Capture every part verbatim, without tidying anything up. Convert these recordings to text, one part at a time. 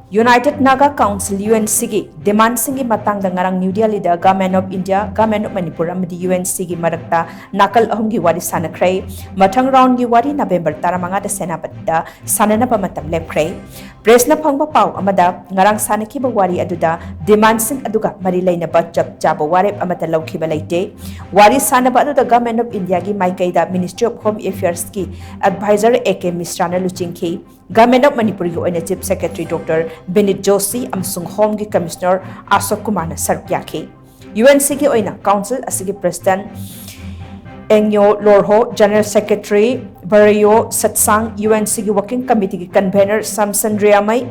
United Naga Council, UNCꯒꯤ demandꯁꯤꯡꯒꯤ ꯃꯇꯥꯡꯗ ꯉꯔꯥꯡ New Delhiꯗ Government of India, Government of Manipur ꯑꯃꯗꯤ UNCꯒꯤ ꯃꯔꯛꯇ ꯅꯥꯀꯜ ꯑꯍꯨꯝꯒꯤ ꯋꯥꯔꯤ ꯁꯥꯟꯅꯈ꯭ꯔꯦ꯫ ꯃꯊꯪ roundꯒꯤ ꯋꯥꯔꯤ November ꯇꯔꯥꯃꯉꯥꯗ ꯁꯦꯅꯥꯄꯇꯤꯗ ꯁꯥꯟꯅꯅꯕ ꯃꯇꯝ ꯂꯦꯞꯈ꯭ꯔꯦ꯫ Pressꯅ ꯐꯪꯕ ꯄꯥꯎ ꯑꯃꯗ ꯉꯔꯥꯡ ꯁꯥꯟꯅꯈꯤꯕ ꯋꯥꯔꯤ ꯑꯗꯨꯗ demandꯁꯤꯡ ꯑꯗꯨꯒ ꯃꯔꯤ ꯂꯩꯅꯕ ꯆꯞ ꯆꯥꯕ ꯋꯥꯔꯦꯞ ꯑꯃꯠꯇ ꯂꯧꯈꯤꯕ ꯂꯩꯇꯦ꯫ ꯋꯥꯔꯤ ꯁꯥꯟꯅꯕ ꯑꯗꯨꯗ Government of Indiaꯒꯤ ꯃꯥꯏꯀꯩꯗ Ministry of Home Affairsꯀꯤ advisor A K Mishraꯅ ꯂꯨꯆꯤꯡꯈꯤ꯫ Government of Manipurꯒꯤ ꯑꯣꯏꯅ Chief Secretary Doctor Binit Joshi ꯑꯃꯁꯨꯡ Homeꯒꯤ Commissioner Ashok Kumarꯅ ꯁꯔꯨꯛ ꯌꯥꯈꯤ꯫ UNCꯒꯤ ꯑꯣꯏꯅ Council ꯑꯁꯤꯒꯤ President Engyo Lorho, General Secretary Barayo Satsang, UNCꯒꯤ Working Committeeꯒꯤ Convener Samson Riamai,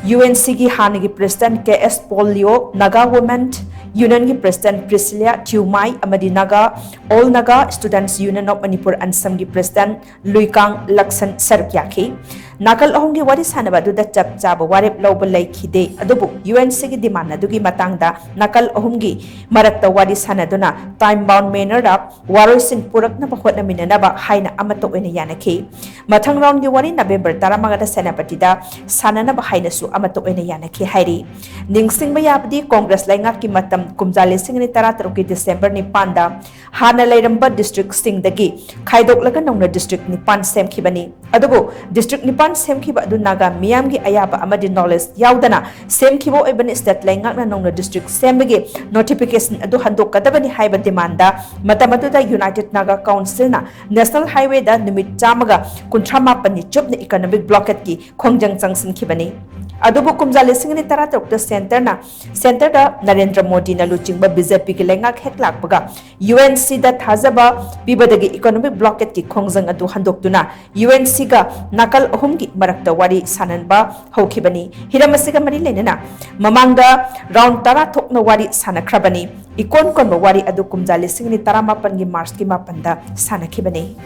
UNCꯒꯤ ꯍꯥꯟꯅꯒꯤ President K S Paul Leo, Naga Women Unionꯒꯤ President Priscilla Thiumai ꯑꯃꯗꯤ Naga, All Naga Students Union of Manipur, ANSAMꯒꯤ President ꯂꯨꯏꯀꯥꯡ ꯂꯛꯁꯟ ꯁꯔꯨꯛ ꯌꯥꯈꯤ꯫ ꯅꯥꯀꯜ ꯑꯍꯨꯝꯒꯤ ꯋꯥꯔꯤ ꯁꯥꯟꯅꯕ ꯑꯗꯨꯗ ꯆꯞ ꯆꯥꯕ ꯋꯥꯔꯦꯞ ꯂꯧꯕ ꯂꯩꯈꯤꯗꯦ, ꯑꯗꯨꯕꯨ UNCꯒꯤ demand ꯑꯗꯨꯒꯤ ꯃꯇꯥꯡꯗ ꯅꯥꯀꯜ ꯑꯍꯨꯝꯒꯤ ꯃꯔꯛꯇ ꯋꯥꯔꯤ ꯁꯥꯟꯅꯗꯨꯅ time bound mannerꯗ ꯋꯥꯔꯣꯏꯁꯤꯟ ꯄꯨꯔꯛꯅꯕ ꯍꯣꯠꯅꯃꯤꯟꯅꯅꯕ ꯍꯥꯏꯅ ꯑꯃꯠꯇ ꯑꯣꯏꯅ ꯌꯥꯅꯈꯤ꯫ ꯃꯊꯪ roundꯒꯤ ꯋꯥꯔꯤ November ꯇꯔꯥꯃꯉꯥꯗ ꯁꯦꯅꯥꯄꯇꯤꯗ ꯁꯥꯟꯅꯅꯕ ꯍꯥꯏꯅꯁꯨ ꯑꯃꯠꯇ ꯑꯣꯏꯅ ꯌꯥꯅꯈꯤ ꯍꯥꯏꯔꯤ꯫ ꯅꯤꯡꯁꯤꯡꯕ ꯌꯥꯕꯗꯤ, Congress ꯂꯩꯉꯥꯛꯀꯤ ꯃꯇꯝ ꯀꯨꯝꯖꯥ ꯂꯤꯁꯤꯡ ꯑꯅꯤ ꯇꯔꯥꯇꯔꯨꯛꯀꯤ December ꯅꯤꯄꯥꯟꯗ ꯍꯥꯟꯅ ꯂꯩꯔꯝꯕ districtꯁꯤꯡꯗꯒꯤ ꯈꯥꯏꯗꯣꯛꯂꯒ ꯅꯧꯅ district ꯅꯤꯄꯥꯟ ꯁꯦꯝꯈꯤꯕꯅꯤ꯫ ꯑꯗꯨꯕꯨ district ꯅꯤꯄꯥꯟ ꯁꯦꯝꯈꯤꯕ ꯑꯗꯨ ꯅꯥꯒꯥ ꯃꯤꯌꯥꯝꯒꯤ ꯑꯌꯥꯕ ꯑꯃꯗꯤ knowledge ꯌꯥꯎꯗꯅ ꯁꯦꯝꯈꯤꯕ ꯑꯣꯏꯕꯅ state ꯂꯩꯉꯥꯛꯅ ꯅꯧꯅ district ꯁꯦꯝꯕꯒꯤ notification ꯑꯗꯨ ꯍꯟꯗꯣꯛꯀꯗꯕꯅꯤ ꯍꯥꯏꯕ demandꯗ ꯃꯇꯝ ꯑꯗꯨꯗ United Naga Councilꯅ National Highwayꯗ ꯅꯨꯃꯤꯠ ꯆꯥꯝꯃꯒ ꯀꯨꯟꯊ꯭ꯔꯥ ꯃꯥꯄꯟꯅꯤ ꯆꯨꯞꯅ economic blockadeꯀꯤ ꯈꯣꯡꯖꯪ ꯆꯪꯁꯤꯟꯈꯤꯕꯅꯤ꯫ ꯑꯗꯨꯕꯨ ꯀꯨꯝꯖꯥ ꯂꯤꯁꯤꯡ ꯑꯅꯤ ꯇꯔꯥꯇꯔꯨꯛꯇ centreꯅ, centreꯗ ꯅꯔꯦꯟꯗ꯭ꯔ ꯃꯣꯗꯤꯅ ꯂꯨꯆꯤꯡꯕ BJPꯒꯤ ꯂꯩꯉꯥꯛ ꯍꯦꯛ ꯂꯥꯛꯄꯒ UNCꯗ ꯊꯥꯖꯕ ꯄꯤꯕꯗꯒꯤ economic blockadeꯀꯤ ꯈꯣꯡꯖꯪ ꯑꯗꯨ ꯍꯟꯗꯣꯛꯇꯨꯅ UNCꯒ ꯅꯥꯀꯜ ꯑꯍꯨꯝꯒꯤ ꯃꯔꯛꯇ ꯋꯥꯔꯤ ꯁꯥꯅꯕ ꯍꯧꯈꯤꯕꯅꯤ꯫ ꯍꯤꯔꯝ ꯑꯁꯤꯒ ꯃꯔꯤ ꯂꯩꯅꯅ ꯃꯃꯥꯡꯗ round ꯇꯔꯥ ꯊꯣꯛꯅ ꯋꯥꯔꯤ ꯁꯥꯅꯈ꯭ꯔꯕꯅꯤ꯫ ꯏꯀꯣꯟ ꯀꯣꯟꯕ ꯋꯥꯔꯤ ꯑꯗꯨ ꯀꯨꯝꯖꯥ ꯂꯤꯁꯤꯡ ꯑꯅꯤ ꯇꯔꯥꯃꯥꯄꯟꯒꯤ Marchꯀꯤ ꯃꯥꯄꯟꯗ ꯁꯥꯅꯈꯤꯕꯅꯤ꯫